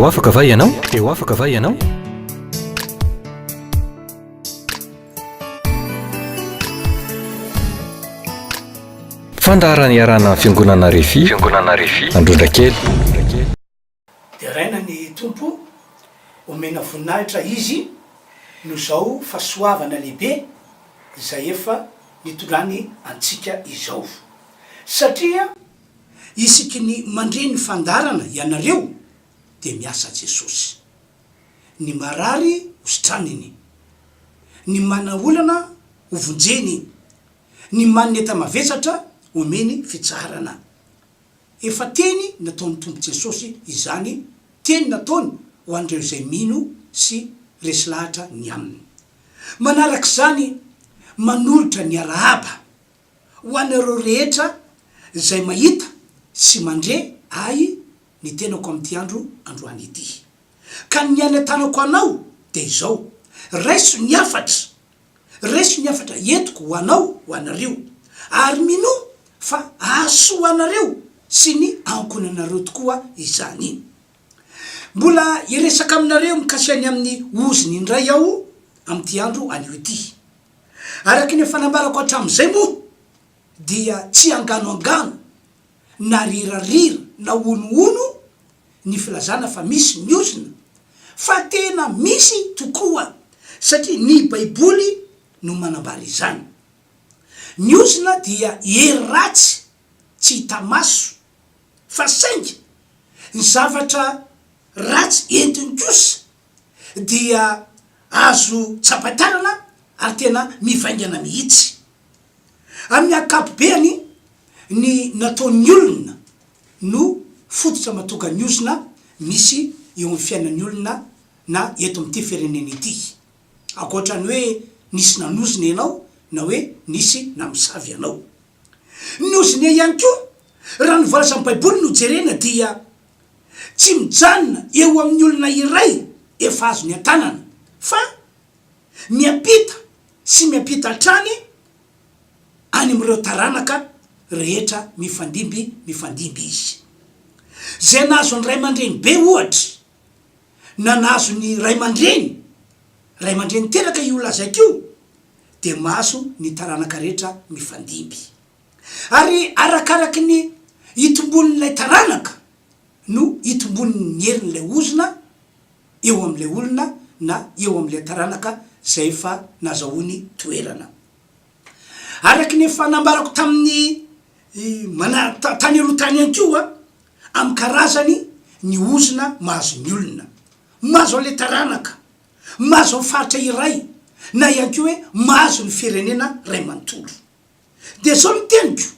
Te ho afaka va ianao? Te ho afaka va ianao? Fandaharana iarahana amin'ny Fiangonana Refi, Fiangonana Refi, Androndrakely. Deraina ny Tompo, omena voninahitra Izy noho izao fahasoavana lehibe izay efa nitondrany antsika izao. Satria isiky ny mandre ny fandaharana ianareo dia miasa Jesosy. Ny marary ho sitraniny. Ny manana olana ho vonjeny. Ny manana enta-mavesatra omeny fitsaharana. Efa teny nataon'ny Tompo Jesosy izany, teny nataony ho an'ireo izay mino sy resy lahatra ny Aminy. Manaraka izany, manolotra ny arahaba ho anareo rehetra izay mahita sy mandre ahy ny tenako amin'ity andro androany ity. Ka ny anentanako anao dia izao, raiso ny hafatra, raiso ny hafatra entiko ho anao, ho anareo, ary minoa fa hahasoa anareo sy ny ankohonanareo tokoa izany. Mbola hiresaka aminareo mikasika ny amin'ny ozona indray aho amin'ity andro anio ity. Araka ny efa nambarako hatramin'izay moa dia tsy angano angano na rirarira na honohono ny filazana fa misy ny ozona fa tena misy tokoa satria ny baiboly no manambara izany. Ny ozona dia hery ratsy tsy hita maso fa saingy ny zavatra ratsy entiny kosa dia azo tsapain-tanana ary tena mivaingana mihitsy. Amin'ny ankapobeany, ny nataon'ny olona no fototra mahatonga ny ozona misy eo amin'ny fiainan'ny olona na eto amin'ity firenena ity. Ankoatra ny hoe nisy nanozona ianao na hoe nisy namosavy anao. Ny ozona ihany koa, raha ny voalazan'ny Baiboly no jerena dia tsy mijanona eo amin'ny olona iray efa azony an-tanana fa miampita sy miampita hatrany any amin'ireo taranaka rehetra mifandimby mifandimby izy. Izay nahazo ny ray aman-dreny be ohatra, na nahazo ny ray aman-dreny, ray aman-dreny teraka io lazaiko io, dia mahazo ny taranaka rehetra mifandimby. Ary arakaraky ny itombon'ilay taranaka no itombon'ny herin'ilay ozona eo amin'ilay olona na eo amin'ilay taranaka izay efa nazahoany toerana. Araka ny efa nambarako tamin'ny mana tany aloha tany ihany koa, amin'ny karazany ny ozona mahazo ny olona, mahazo an'ilay taranaka, mahazo ny faritra iray na ihany koa hoe mahazo ny firenena iray manontolo. Dia izao ny teniko,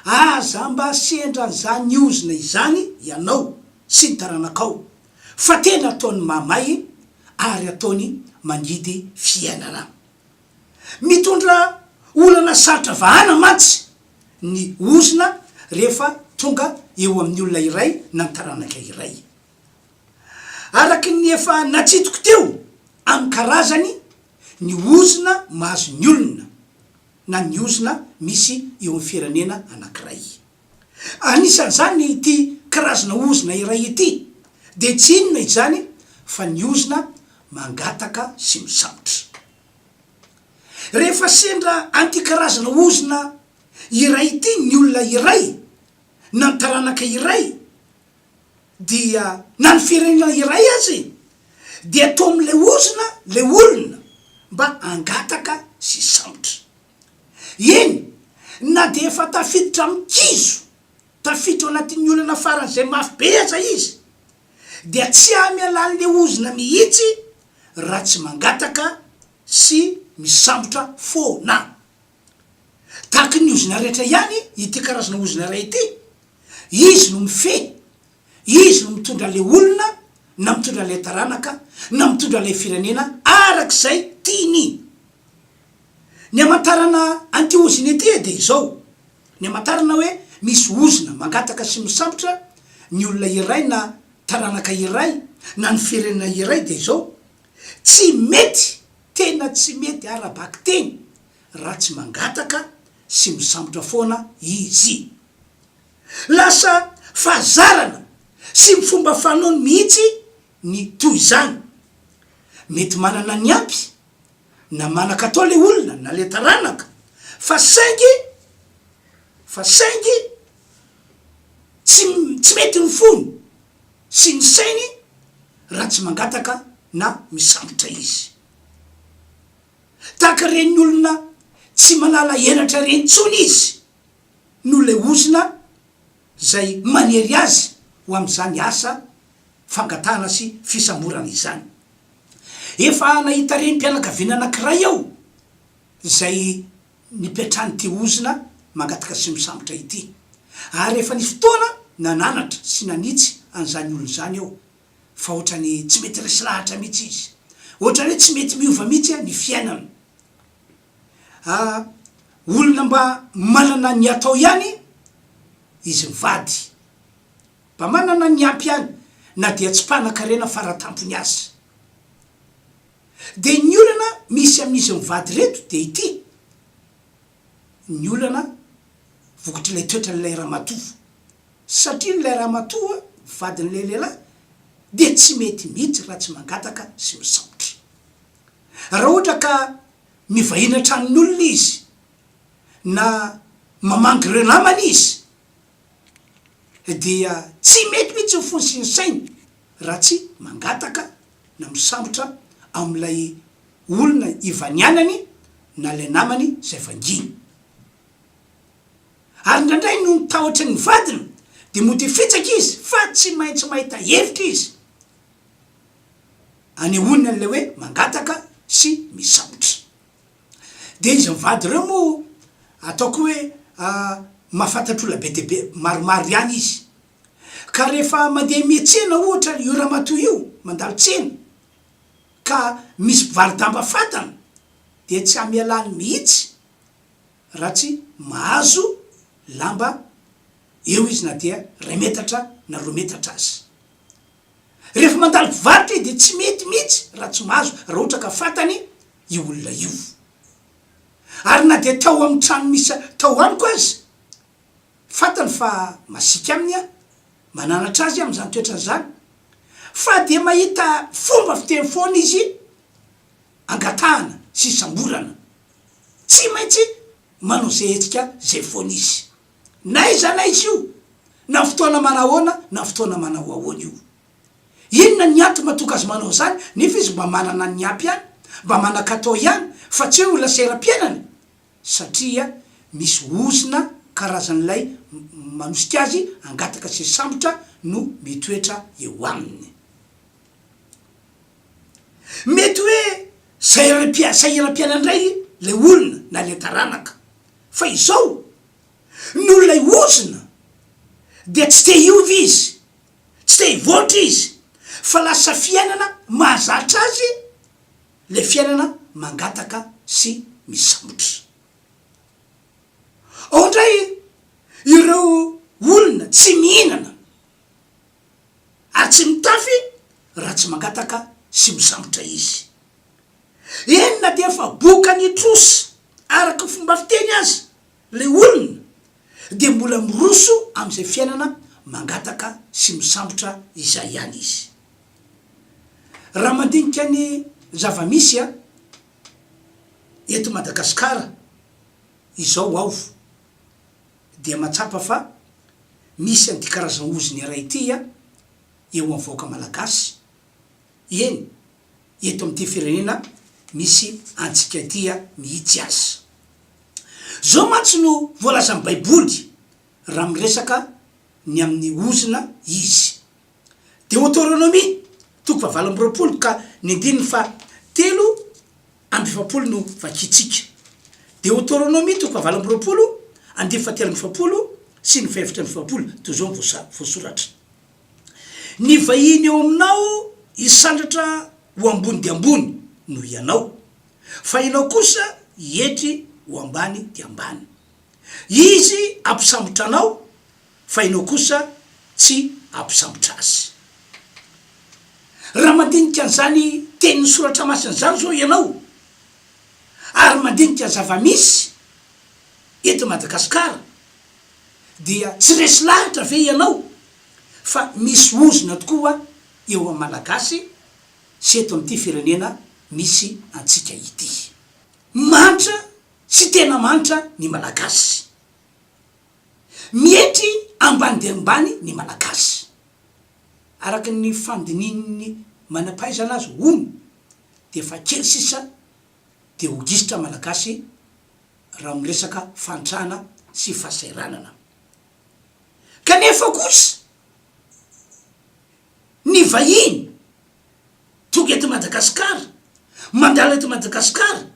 aza mba sendra an'izany ozona izany ianao sy ny taranakao, fa tena ataony mahamay ary ataony mangidy fiainana. Mitondra olana sarotra vahana mantsy ny ozona rehefa tonga eo amin'ny olona iray na ny taranaka iray. Araka ny efa natsidiko teo amin'ny karazany ny ozona mahazo ny olona na ny ozona misy eo amin'ny firenena anankiray. Anisan'izany ity karazana ozona iray ity, dia tsy inona izany fa ny ozona mangataka sy misambotra. Rehefa sendra an'ity karazana ozona iray ity ny olona iray na ny taranaka iray dia na ny firenena iray aza e, dia atao amin'ilay ozona ilay olona mba hangataka sy hisambotra. Eny, na dia efa tafiditra amin'ny kizo, tafiditra ao anatin'ny olana faran'izay mafy be aza izy, dia tsy hamialan'ilay ozona mihitsy raha tsy mangataka sy misambotra foana. Tahaka ny ozona rehetra ihany ity karazana ozona iray ity, izy no mifehy, izy no mitondra ilay olona na mitondra ilay taranaka na mitondra ilay firenena araka izay tiany. Ny hamantarana an'ity ozona ity dia izao, ny hamantarana hoe misy ozona mangataka sy misambotra ny olona iray na taranaka iray na ny firenena iray dia izao, tsy mety, tena tsy mety ara-bakiteny raha tsy mangataka sy misambotra foana izy. Lasa fahazarana. sy ny fomba fanaony mihitsy ny toy izany. Mety manana ny ampy na manan-katao le olona na le taranaka fa saingy fa saingy tsy tsy mety ny fony sy ny sainy raha tsy mangataka na misambotra izy. Tahaka ireny olona tsy manala henatra ireny intsony izy noho ilay ozona izay manery azy ho amin'izany asa fangatahana sy fisamborana izany. Efa nahita renim-pianakaviana anankiray aho izay nipetrahan'ity ozona mangataka sy misambotra ity. Ary efa nisy fotoana nananatra sy nanitsy an'izany olona izany aho fa ohatrany tsy mety resy lahatra mihitsy izy. Ohatrany hoe tsy mety miova mihitsy ny fiainany. Ah, olona mba manana ny atao ihany izy mivady. Mba manana ny ampy ihany na dia tsy mpanan-karena faratampony aza. Dia ny olana misy amin'izy mivady ireto dia ity, ny olana vokatr'ilay toetran'ilay ramatoa. Satria ilay ramatoa vadin'ilay lehilahy dia tsy mety mihitsy raha tsy mangataka sy misaotra. Raha ohatra ka mivahiny an-tranon'olona izy na mamangy ireo namany izy dia tsy mety mihitsy ny fony sy ny sainy raha tsy mangataka na misambotra amin'ilay olona ivanianany na ilay namany izay vanginy. Ary indraindray noho ny tahotry ny vadiny dia mody hifitsaka izy fa tsy maintsy mahita hevitra izy anehoany an'ilay hoe mangataka sy misambotra. Dia izy mivady ireo moa ataoko hoe mahafantatra olona be dia be maromaro ihany izy. Ka rehefa mandeha miantsena ohatra io ramatoa io, mandalo tsena, ka misy mpivaro-damba fantany dia tsy hamelany mihitsy raha tsy mahazo lamba eo izy na dia iray metatra na roa metatra aza. Rehefa mandalo mpivarotra izy dia tsy mety mihitsy raha tsy mahazo raha ohatra ka fantany io olona io. Ary na dia tao amin'ny trano misy tao amiko aza, fantany fa masiaka aminy aho, mananatra azy aho amin'izany toetrany izany, fa dia mahita fomba fiteny foana izy angatahana sy isamborana. Tsy maintsy manao izay hetsika izay foana izy. N'aiza n'aiza io, na fotoana manahoana na fotoana manao ahoana io. Inona ny antony mahatonga azy manao izany nefa izy mba manana ny ampy ihany, mba manan-katao ihany fa tsy hoe olona seram-piainana? Satria misy ozona karazan'ilay manosika azy hangataka sy hisambotra no mitoetra eo aminy. Mety hoe sahiram-piainana indray ilay olona na ilay taranaka. Fa izao, noho ilay ozona dia tsy te hiova izy, tsy te hivoatra izy, fa lasa fiainana mahazatra azy ilay fiainana mangataka sy misambotra. Ao indray ireo olona tsy mihinana ary tsy mitafy raha tsy mangataka sy misambotra izy. Eny na dia efa boka ny trosa araka ny fomba fiteny aza ilay olona dia mbola miroso amin'izay fiainana mangataka sy misambotra izay ihany izy. Raha mandinika ny zava-misy eto Madagasikara izao aho dia mahatsapa fa misy an'ity karazana ozona iray ity eo amin'ny vahoaka malagasy, eny eto amin'ity firenena misy antsika ity mihitsy aza. Izao mantsy no voalazan'ny Baiboly raha miresaka ny amin'ny ozona izy. Deoteronomia, toko fahavalo amby 20 ka ny andininy faha 43 no vakintsika. Deoteronomia toko fahavalo amby 20, andininy faha 43 sy ny faha 44, toy izao no voasoratra. Ny vahiny eo aminao hisandratra ho ambony dia ambony noho ianao, fa ianao kosa hietry ho ambany dia ambany. Izy hampisambotra anao, fa ianao kosa tsy hampisambotra azy. Raha mandinika an'izany tenin'ny Soratra Masina izany izao ianao, ary mandinika ny zava-misy eto Madagasikara, dia tsy resy lahatra ve ianao? Fa misy ozona tokoa eo amin'ny Malagasy sy eto amin'ity firenena misy antsika ity. Mantra sy tena mantra ny Malagasy. Mietry ambany dia ambany ny Malagasy. Araka ny fandinihin'ny manam-pahaizana azy hono dia efa kely sisa dia ho gisitra Malagasy raha miresaka fahantrana sy fahasahiranana. Kanefa kosa ny vahiny tonga eto Madagasikara, mandalo eto Madagasikara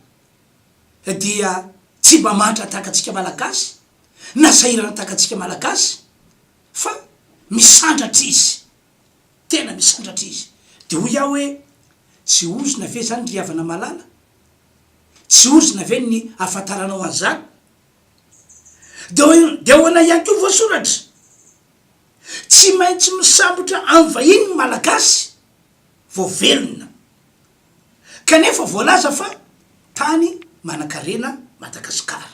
dia tsy mba mahantra tahaka antsika Malagasy na sahirana tahaka antsika Malagasy fa misandratra izy, tena misandratra izy. Dia hoy aho hoe, tsy ozona ve izany ry havana malala? Tsy ozona ve ny ahafantaranao an'izany? Dia dia ahoana ihany koa voasoratra? Tsy maintsy misambotra amin'ny vahiny ny Malagasy vao velona. Kanefa voalaza fa tany manankarena Madagasikara.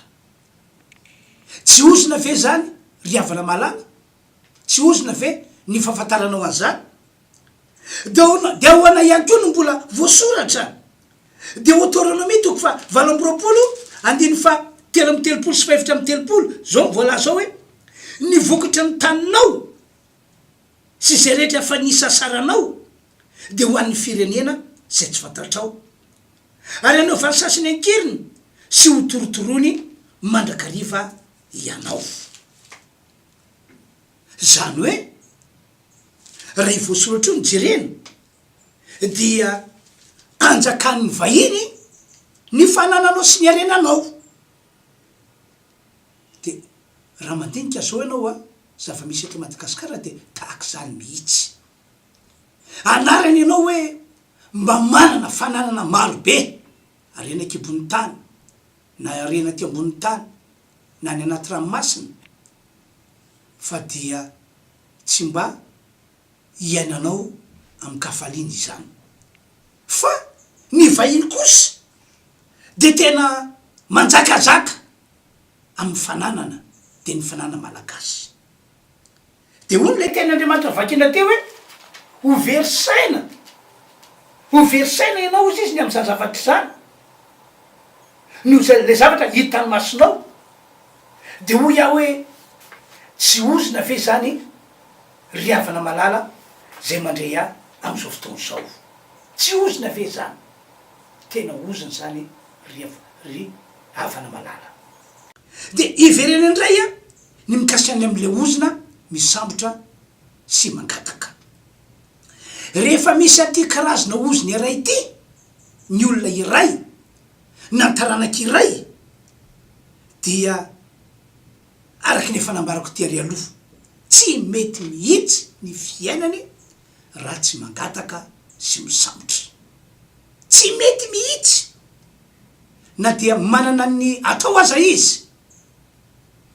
Tsy ozona ve izany ry havana malala? Tsy ozona ve ny fahafantaranao an'izany? Dia ahoana dia ahoana ihany koa no mbola voasoratra? Deoteronomia toko faha 28 andininy faha 33 sy faha 34, izao no voalaza ao hoe, Ny vokatry ny taninao sy izay rehetra efa nisasaranao dia ho an'ny firenena izay tsy fantatrao, ary hanaovan'ny sasany an-keriny sy hotorotoroiny mandrakariva ianao. Izany hoe, raha io voasoratra io no jerena, dia anjakan'ny vahiny ny fanananao sy ny harenanao. Dia raha mandinika zao ianao a, zava-misy eto Madagasikara dia tahaka izany mihitsy. Anarany ianao hoe mba manana fananana maro be, harena an-kibon'ny tany, na harena aty ambonin'ny tany, na any anaty ranomasina, fa dia tsy mba iainanao amin-kafaliana izany. Fa ny vahiny kosa dia tena manjakazaka amin'ny fananana, dia ny fananana malagasy. Dia hoy ilay tenin'Andriamanitra vakina teo hoe, Ho very saina, ho very saina ianao hozy izy ny amin'izany zavatra izany, noho izay ilay zavatra hitan'ny masonao. Dia hoy aho hoe, Tsy ozona ve izany ry havana malala izay mandre ahy amin'izao fotoana izao? Tsy ozona ve izany? Tena ozona izany ry ry havana malala. Dia hiverena indray ny mikasika ny amin'ilay ozona misambotra sy mangataka. Rehefa misy an'ity karazana ozona iray ity ny olona iray na ny taranaka iray dia araka ny efa nambarako tery aloha, tsy mety mihitsy ny fiainany raha tsy mangataka sy misambotra. Tsy mety mihitsy! Na dia manana ny atao aza izy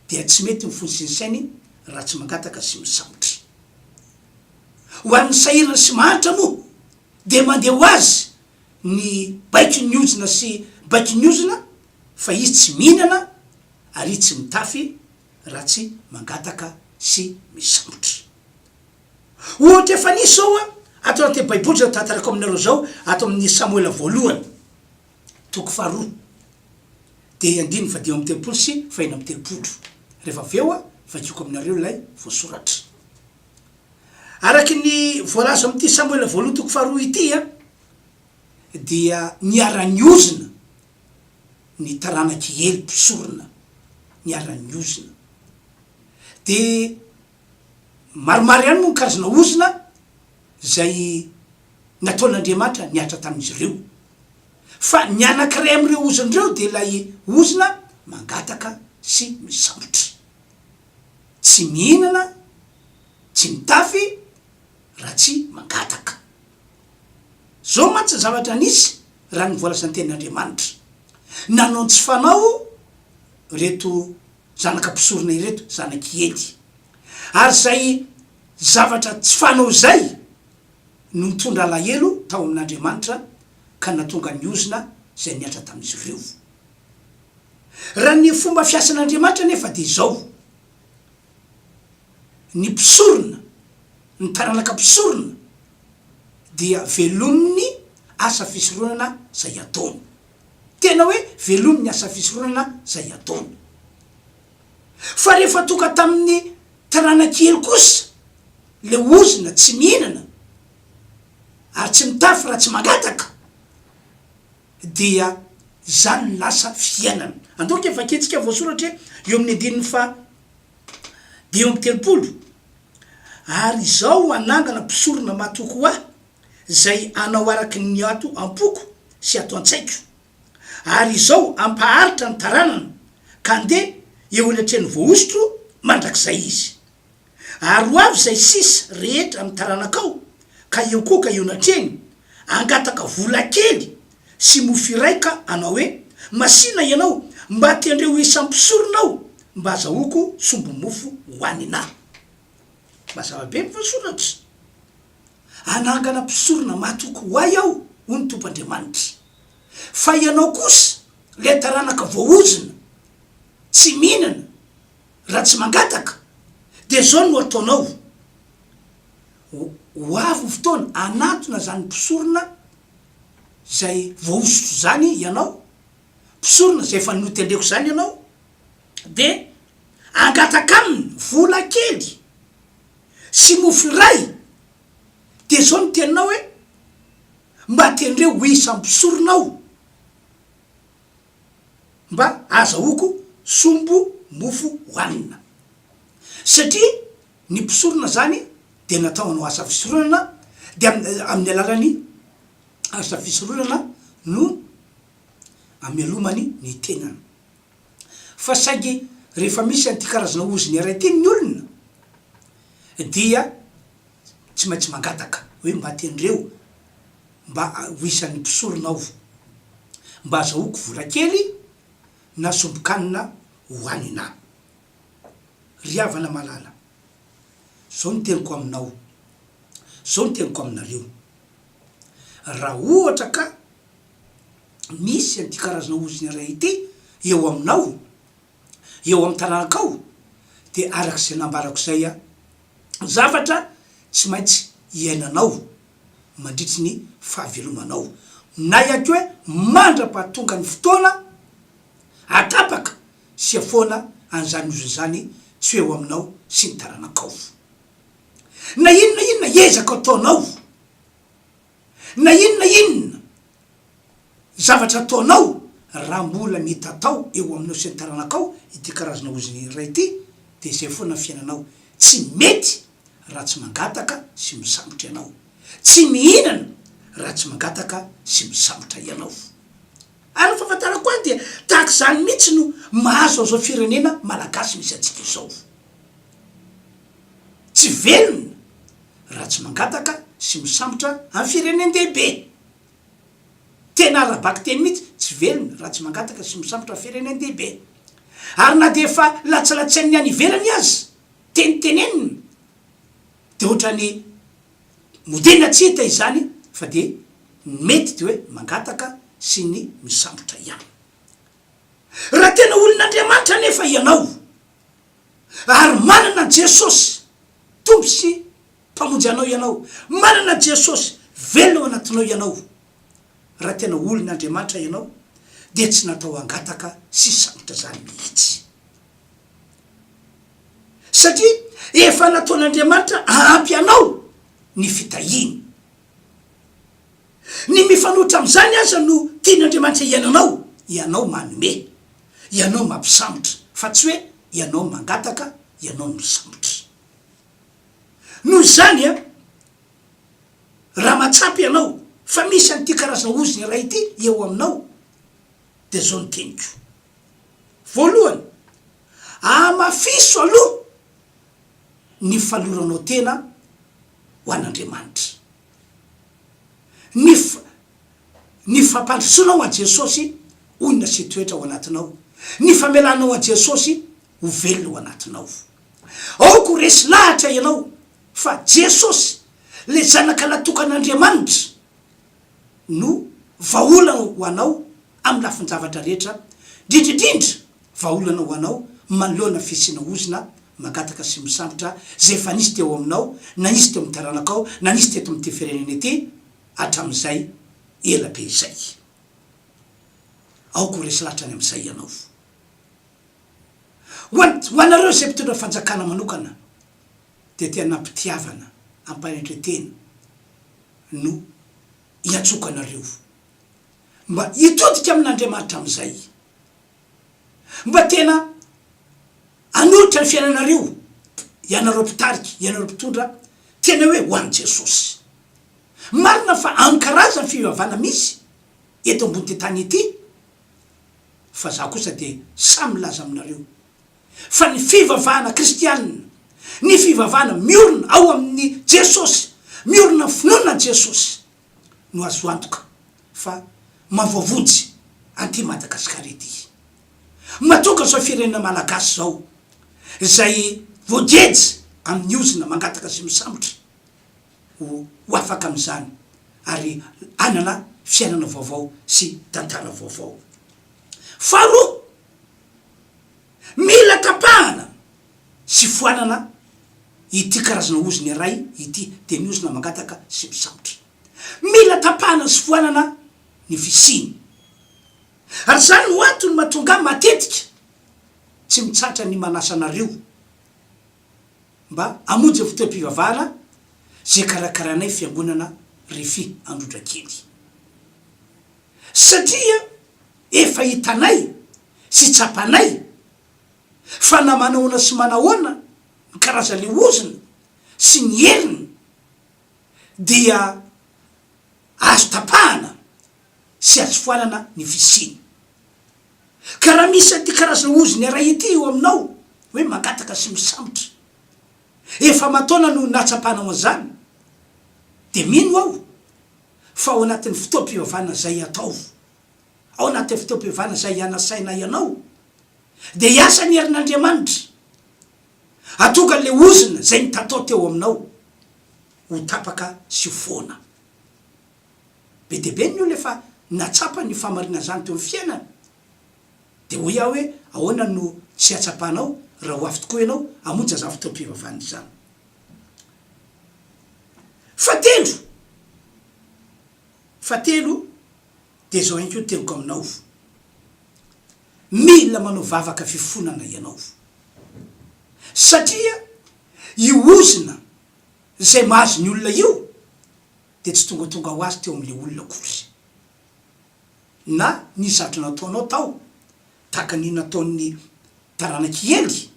dia tsy mety ny fony sy ny sainy raha tsy mangataka sy misambotra. Ho an'ny sahirana sy mahantra moa dia mandeha ho azy ny baikon'ny ozona sy baikon'ny ozona fa izy tsy mihinana ary izy tsy mitafy raha tsy mangataka sy misambotra. Ohatra efa nisy izao an, ato anatin'ny baiboly izao tantarako aminareo izao, ato amin'ny Samoela voalohany, toko faharoa, dia andininy faha-35 sy faha-36. Rehefa avy eo an, vakiako aminareo ilay voasoratra. Araka ny voalaza amin'ity Samoela voalohany toko faharoa ity an, dia niara-niozona ny taranak'i Ely mpisorona, niara-niozona. Dia Maromaro ihany moa ny karazana ozona izay nataon'Andriamanitra nihatra tamin'izy ireo. Fa ny anankiray amin'ireo ozona ireo dia ilay ozona mangataka sy misambotra. Tsy mihinana, tsy mitafy raha tsy mangataka. Izao mantsy ny zavatra nisy raha ny voalazan'ny tenin'Andriamanitra. Nanao ny tsy fanao ireto zanaka mpisorona ireto, zanak'i Ely. Ary izay zavatra tsy fanao izay no nitondra alahelo tao amin'Andriamanitra ka nahatonga ny ozona izay nihatra tamin'izy ireo. Raha ny fomba fiasan'Andriamanitra anefa dia izao, ny mpisorona. ny taranaka mpisorona dia velomin'ny asa fisoronana izay ataony. Tena hoe velomin'ny asa fisoronana izay ataony. Fa rehefa tonga tamin'ny taranak'i Ely kosa, ilay ozona tsy mihinana ary tsy mitafy raha tsy mangataka, dia izany no lasa fiainana. Andao ange vakintsika voasoratra eo amin'ny andininy faha 35, Ary izaho hanangana mpisorona matoky ho ahy, izay hanao araka ny ato am-poko sy ato an-tsaiko. Ary izao hampaharitra ny taranany, ka handeha eo anatrehan'ny voahosotro mandrakizay izy. Ary ho avy izay sisa rehetra amin'ny taranakao, ka hiankohoka eo anatrehany, hangataka vola kely sy mofo iray ka hanao hoe, Masìna ianao, mba tendreo ho isan'ny mpisorona aho, mba hazahoako sombi-mofo hohanina. Mazava be ny voasoratra. Hanangana mpisorona matoky ho ahy aho, hoy ny Tompo Andriamanitra. Fa ianao kosa, ilay taranaka voaozona, tsy mihinana raha tsy mangataka, dia izao no hataonao, Ho avy ny fotoana hanantona izany mpisorona izay voahosotro izany ianao, mpisorona izay efa notendreko izany ianao, dia hangataka aminy vola kely sy mofo iray, dia izao no teninao hoe, Mba tendreo ho isan'ny mpisorona aho, mba hahazahoako sombo mofo hohanina. Satria ny mpisorona izany dia natao hanao asa fisoronana, dia amin'ny alalan'ny asa fisoronana no amelomany ny tenany. Fa saingy rehefa misy an'ity karazana ozona iray ity ny olona dia tsy maintsy mangataka hoe mba tendreo mba ho isan'ny mpisorona aho, mba azahoako vola kely na sombin-kanina hohanina. Ry havana malala, zao no teniko aminao, zao no teniko aminareo, raha ohatra ka misy an'ity karazana ozona iray ity eo aminao, eo amin'ny taranakao, dia araka izay nambarako izay, zavatra tsy maintsy iainanao mandritry ny fahavelomanao, na ihany koa hoe mandra-pahatonga ny fotoana atapaka sy afoana an'izany ozona izany tsy ho eo aminao sy ny taranakao. Na inona inona ezaka ataonao, na inona inona zavatra ataonao, raha mbola mitatao eo aminao sy ny taranakao ity karazana ozona iray ity, dia izay foana ny fiainanao. Tsy mety raha tsy mangataka sy misambotra ianao. Tsy mihinana raha tsy mangataka sy misambotra ianao. Ary ny fahafantarako azy dia tahaka izany mihitsy no mahazo an'izao firenena malagasy misy antsika izao. Tsy velona raha tsy mangataka sy misambotra amin'ny firenen-dehibe. Tena ara-bakiteny mihitsy, tsy velona raha tsy mangataka sy misambotra amin'ny firenen-dehibe. Ary na dia efa latsalatsain'ny any ivelany aza, tenitenenina, dia ohatran'ny modena tsy hita izany fa dia ny mety dia hoe mangataka sy ny misambotra ihany. Raha tena olon'Andriamanitra anefa ianao ary manana an'i Jesosy Tompo sy Mpamonjy anao ianao, manana an'i Jesosy velona ao anatinao ianao, raha tena olon'Andriamanitra ianao dia tsy natao hangataka sy hisambotra izany mihitsy. Satria efa nataon'Andriamanitra ampy anao ny fitahiany. Ny mifanohitra amin'izany aza no tian'Andriamanitra hiainanao, ianao manome, ianao mampisambotra, fa tsy hoe ianao mangataka, ianao no misambotra. Noho izany an, raha mahatsapa ianao fa misy an'ity karazana ozona iray ity eo aminao, dia izao no teniko. Voalohany, amafiso aloha ny faloranao tena ho an'Andriamanitra. Ny ny fampandrosoanao an'i Jesosy honina sy hitoetra ao anatinao. Ny famelanao an'i Jesosy ho velona ao anatinao. Aoka ho resy lahatra ianao fa Jesosy, ilay Zanaka Latokan'Andriamanitra, no vahaolana ho anao amin'ny lafin-javatra rehetra, indrindra indrindra vahaolana ho anao manoloana fisiana ozona. mangataka sy misambotra izay efa nisy teo aminao, na nisy teo amin'ny taranakao, na nisy teto amin'ity firenena ity hatramin'izay ela be izay. Aoka ho resy lahatra any amin'izay ianao. Ho an, ho anareo izay mpitondra fanjakana manokana dia tena am-pitiavana, am-panetren-tena no iantsoako anareo mba hitodika amin'Andriamanitra amin'izay. Mba tena hanolotra ny fiainanareo, ianareo mpitarika, ianareo mpitondra, tena hoe ho an'i Jesosy. Marina fa amin'ny karazan'ny fivavahana misy eto ambon'ity tany ity, fa za kosa dia samy milaza aminareo fa ny fivavahana kristianina, ny fivavahana miorina ao amin'i Jesosy, miorina amin'ny finoana an'i Jesosy no azo antoka fa mahavoavonjy an'ity Madagasikara ity. Matoka izao firenena malagasy izao izay voageja amin'ny ozona mangataka sy misambotra ho ho afaka amin'izany ary hanana fiainana vaovao sy tantara vaovao. Faharoa, mila tapahana sy foanana ity karazana ozona iray ity, dia ny ozona mangataka sy misambotra. Mila tapahana sy foanana ny fisiany. Ary izany no antony mahatonga ahy matetika tsy mitsahatra ny manasa anareo mba hamonjy ny fotoam-pivavahana izay karakarainay Fiangonana Refi Androndrakely. Satria efa hitanay sy tsapanay fa na manahoana sy manahoana ny karazan'ilay ozona sy ny heriny dia azo tapahana sy azo foanana ny fisiany. Ka raha misy an'ity karazana ozona iray ity eo aminao, hoe mangataka sy misambotra, efa aman-taona no nahatsapanao an'izany, dia mino aho fa ao anatin'ny fotoam-pivavahana izay atao, ao anatin'ny fotoam-pivavahana izay anasainay anao, dia hiasa ny herin'Andriamanitra, hahatonga an'ilay ozona izay nitatao teo aminao ho tapaka sy ho foana. Be dia be ny olona efa nahatsapa ny fahamarinan'izany teo amin'ny fiainany. Dia hoy aho hoe, ahoana no tsy hahatsapanao raha ho avy tokoa ianao hamonjy an'izany fotoam-pivavahana izany? Fahatelo, fahatelo dia izao ihany koa ny teniko aminao, mila manao vavaka fifonana ianao. Satria io ozona izay mahazo ny olona io dia tsy tongatonga ho azy teo amin'ilay olona akory. Na ny zavatra nataonao tao, tahaka ny nataon'ny taranak'i Ely,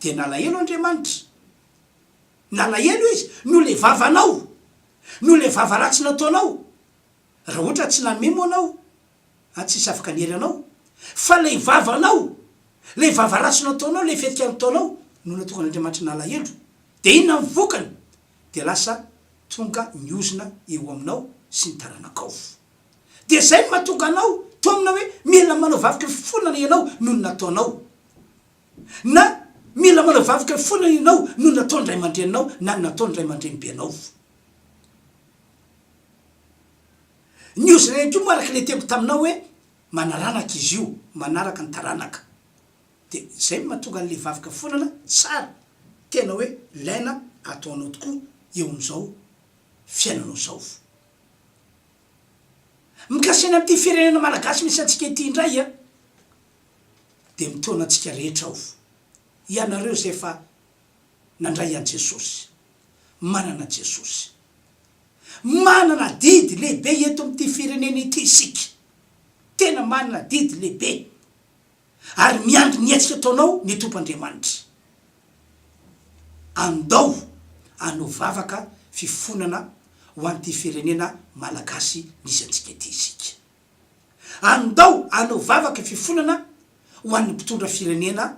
dia nalahelo Andriamanitra. Nalahelo Izy noho ilay vavanao, noho ilay vava ratsy nataonao. Raha ohatra tsy nanome moa anao, an, tsisy afaka niery anao. Fa ilay vavanao, ilay vava ratsy nataonao, ilay fihetsika nataonao no nahatonga an'Andriamanitra nalahelo. Dia inona ny vokany? Dia lasa tonga ny ozona eo aminao sy ny taranakao. Dia izay no mahatonga anao taomina hoe mila manao vavaka fifonana ianao noho ny nataonao. Na mila manao vavaka fifonana ianao noho ny nataon'ny ray aman-dreninao na ny nataon'ny ray aman-drenibenao. Ny ozona ihany koa moa araka ilay teniko taminao hoe manaranaka izy io, manaraka ny taranaka. Dia izay no mahatonga an'ilay vavaka fifonana tsara, tena hoe ilaina ataonao tokoa eo amin'izao fiainanao izao. Mikasika ny amin'ity firenena malagasy misy antsika ity indray an, dia mitaona antsika rehetra aho, ianareo izay efa nandray an'i Jesosy, manana an'i Jesosy. Manana adidy lehibe eto amin'ity firenena ity isika, tena manana adidy lehibe. Ary miandry ny hetsika ataonao ny Tompo Andriamanitra. Andao hanao vavaka fifonana ho an'ity firenena malagasy misy antsika ity isika. Andao hanao vavaka fifonana ho an'ny mpitondra firenena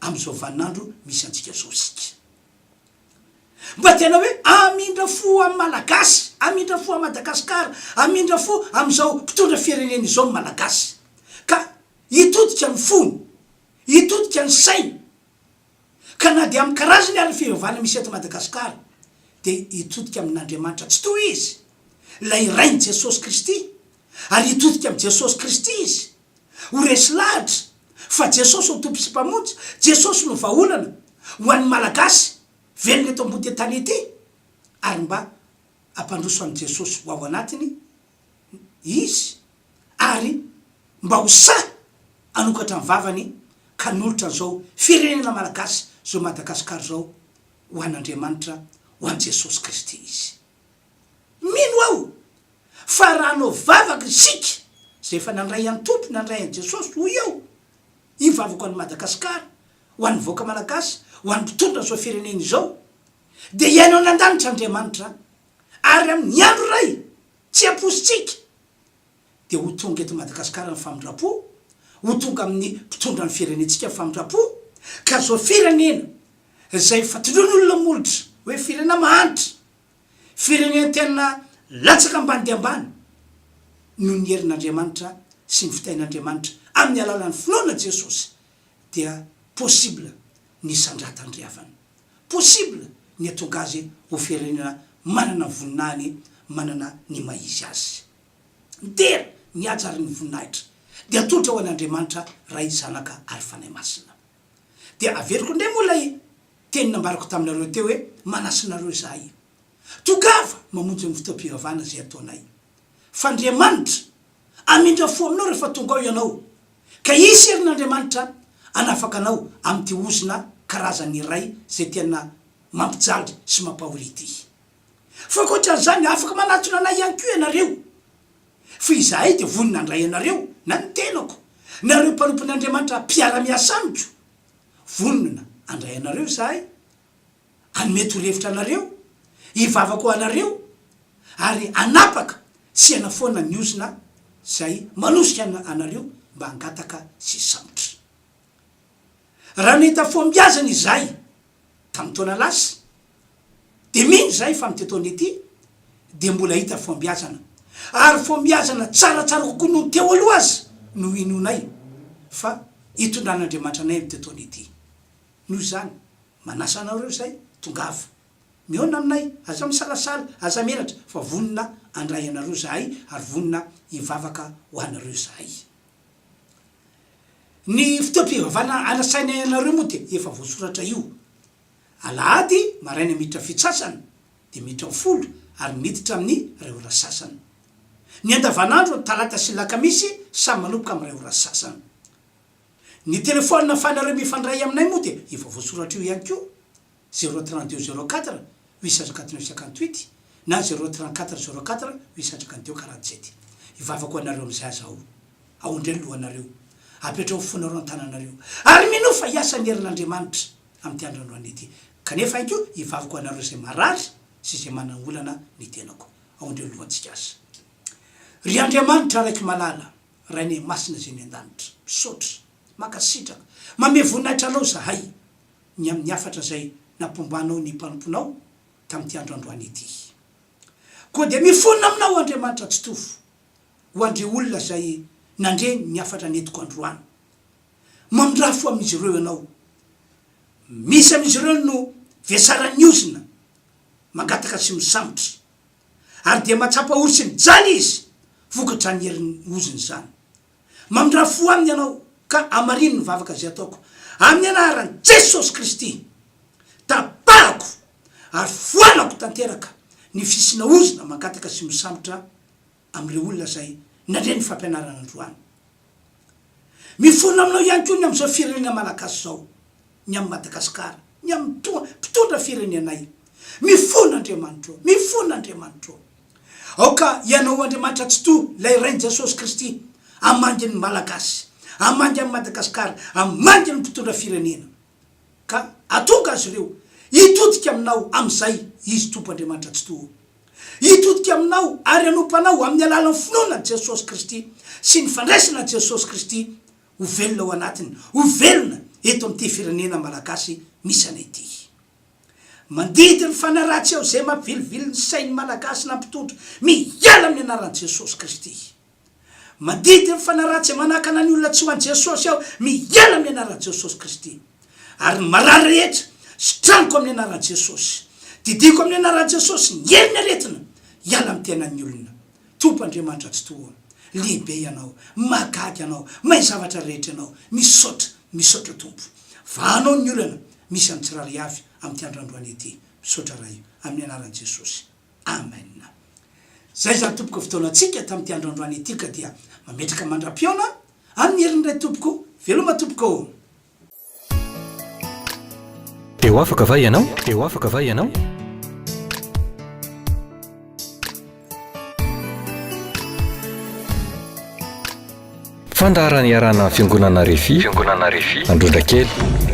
amin'izao vaninandro misy antsika izao isika. Mba tena hoe hamindra fo amin'ny Malagasy, hamindra fo amin'i Madagasikara, hamindra fo amin'izao mpitondra firenena izao ny Malagasy. Ka hitodika ny fony, hitodika ny sainy. Ka na dia amin'ny karazany ary ny fivavahana misy eto Madagasikara dia hitodika amin'Andriamanitra Tsitoha izy, ilay Rain'i Jesosy Kristy, ary hitodika amin'i Jesosy Kristy izy. Ho resy lahatra. Fa Jesosy no Tompo sy Mpamonjy, Jesosy no vahaolana ho an'ny Malagasy velona eto ambony tany ety, ary mba hampandroso an'i Jesosy ho ao anatiny Izy, ary mba ho sahy hanokatra ny vavany ka hanolotra an'izao firenena Malagasy izao Madagascar izao ho an'Andriamanitra, ho an'i Jesosy Kristy Izy. Mino aho fa raha hanao vavaka isika izay efa nandray an'i Tompo, nandray an'i Jesosy, hoy aho, hivavaka ho an'i Madagasikara, ho an'ny vahoaka Malagasy, ho an'ny mpitondra an'izao firenena izao, dia hihaino any an-danitra Andriamanitra, ary amin'ny andro iray tsy ampoizintsika, dia ho tonga eto Madagasikara ny famindram-po, ho tonga amin'ny mpitondra ny firenentsika ny famindram-po, ka izao firenena izay fatondroin'olona molotra hoe firenena mahantra, firenena tena latsaka ambany dia ambany, noho ny herin'Andriamanitra sy ny fitahian'Andriamanitra amin'ny alalan'ny finoana Jesosy dia possible ny hisandratany ry havana. Possible ny hatonga azy ho firenena manana ny voninahiny, manana ny maha izy azy. Ny dera, ny haja ary ny voninahitra dia atolotra ho an'Andriamanitra Ray, Zanaka ary Fanahy Masina. Dia averiko indray moa ilay teny nambarako taminareo teo hoe manasa anareo izahay. Tongava mamonjy ny fotoam-pivavahana izay ataonay. Fa Andriamanitra hamindra fo aminao rehefa tonga ao ianao. Ka hisy herin'Andriamanitra hanafaka anao amin'ity ozona karazany iray izay tena mampijaly sy mampahory ity. Fa ankoatran'izany, afaka manatona anay ihany koa ianareo, fa izahay dia vonona handray anareo, na ny tenako, na ireo mpanompon'Andriamanitra mpiara-miasa amiko. Vonona handray anareo izahay, hanome torohevitra anareo, hivavaka ho anareo, ary hanapaka sy hanafoana ny ozona izay manosika anareo mba hangataka sy hisambotra. Raha nahita fahombiazana izahay tamin'ny taona lasa, dia mino izahay fa amin'ity taona ity dia mbola hahita fahombiazana, ary fahombiazana tsaratsara kokoa noho ny teo aloha aza no inoanay fa hitondran'Andriamanitra anay amin'ity taona ity. Noho izany, manasa anareo izahay, tongava. Mihaona aminay, aza misalasala, aza menatra, fa vonona handray anareo izahay ary vonona hivavaka ho anareo izahay. Ny fotoam-pivavahana anasainay anareo moa dia efa voasoratra io. Alahady maraina miditra fitsasana dia miditra ho folo ary miditra amin'ny iray ora sasany. Ny andavanandro ny talata sy ny lakamisy samy manomboka amin'ny iray ora sasany. Ny telefaonina afahanareo mifandray aminay moa dia efa voasoratra io ihany koa, zéro 32 04 859 58 na zéro 34 04 852 47. Hivavaka ho anareo amin'izay aza aho. Aondreo ny lohanareo. Apetraho ny fonareo an-tananareo. Ary minoa fa hiasa ny herin'Andriamanitra amin'ity andro androany ity. Kanefa ihany koa hivavaka ho anareo izay marary sy izay manana olana ny tenako. Aondreo ny lohantsika aza. Ry Andriamanitra Raiko malala, Rainay Masina izay any an-danitra, misaotra, mankasitraka, manome voninahitra Anao izahay ny amin'ny hafatra izay nampombanao ny mpanomponao tamin'ity andro androany ity. Koa dia mifonona Aminao Andriamanitra Tsitoha ho an'ireo olona izay nandre ny hafatra nentiko androany. Mamindrà fo amin'izy ireo Ianao. Misy amin'izy ireo no vesaran'ny ozona, mangataka sy misambotra. Ary dia mahatsapa ory sy mijaly izy vokatr'izany herin'ny ozona izany. Mamindrà fo aminy Ianao ka hamarino ny vavaka izay ataoko. Amin'ny anaran'i Jesosy Kristy, tapahako ary foanako tanteraka ny fisiana ozona mangataka sy misambotra amin'ireo olona izay nandre ny fampianarana androany. Mifona aminao ihany koa ny amin'izao firenena malagasy izao, ny amin'i Madagasikara, ny amin'ny mpitondra firenenay. Mifona Andriamanitra ô! Mifona Andriamanitra ô! Aoka Ianao Andriamanitra Tsitoha, ilay Rain'i Jesosy Kristy, hamangy ny Malagasy, hamangy an'i Madagasikara, hamangy ny mpitondra firenena, ka hahatonga azy ireo hitodika Aminao amin'izay Izy Tompo Andriamanitra Tsitoha. Hitodika Aminao ary hanompo Anao amin'ny alalan'ny finoana an'i Jesosy Kristy sy ny fandraisana an'i Jesosy Kristy ho velona ao anatiny, ho velona eto amin'ity firenena Malagasy misy anay ity. Mandidy ny fanahy ratsy ao izay mampivilivily ny sain'ny Malagasy na mpitondra, miala amin'ny anaran'i Jesosy Kristy. Mandidy ny fanahy ratsy manakana ny olona tsy ho an'i Jesosy aho, miala amin'ny anaran'i Jesosy Kristy. Ary ny marary rehetra, sitraniko amin'ny anaran'i Jesosy. Didiako amin'ny anaran'i Jesosy ny herin'ny aretina hiala amin'ny tenan'ny olona. Tompo Andriamanitra Tsitoha ô, Lehibe Ianao, mahagaga Ianao, mahay zavatra rehetra Ianao. Misaotra, misaotra Tompo. Vahanao ny olana misy amin'ny tsirairay avy amin'ity andro androany ity. Misaotra Ray o, amin'ny anaran'i Jesosy. Amen. Zay izany tompoko fotoanantsika tamin'ity andro androany ity ka dia mametraka mandra-pihaona amin'ny heriny indray tompoko. Veloma tompoko ô. Dia ho afaka va ianao? Dia ho afaka va ianao? Fandaharana iarahana amin'ny Fiangonana Refi, Fiangonana Refi, Androndrakely.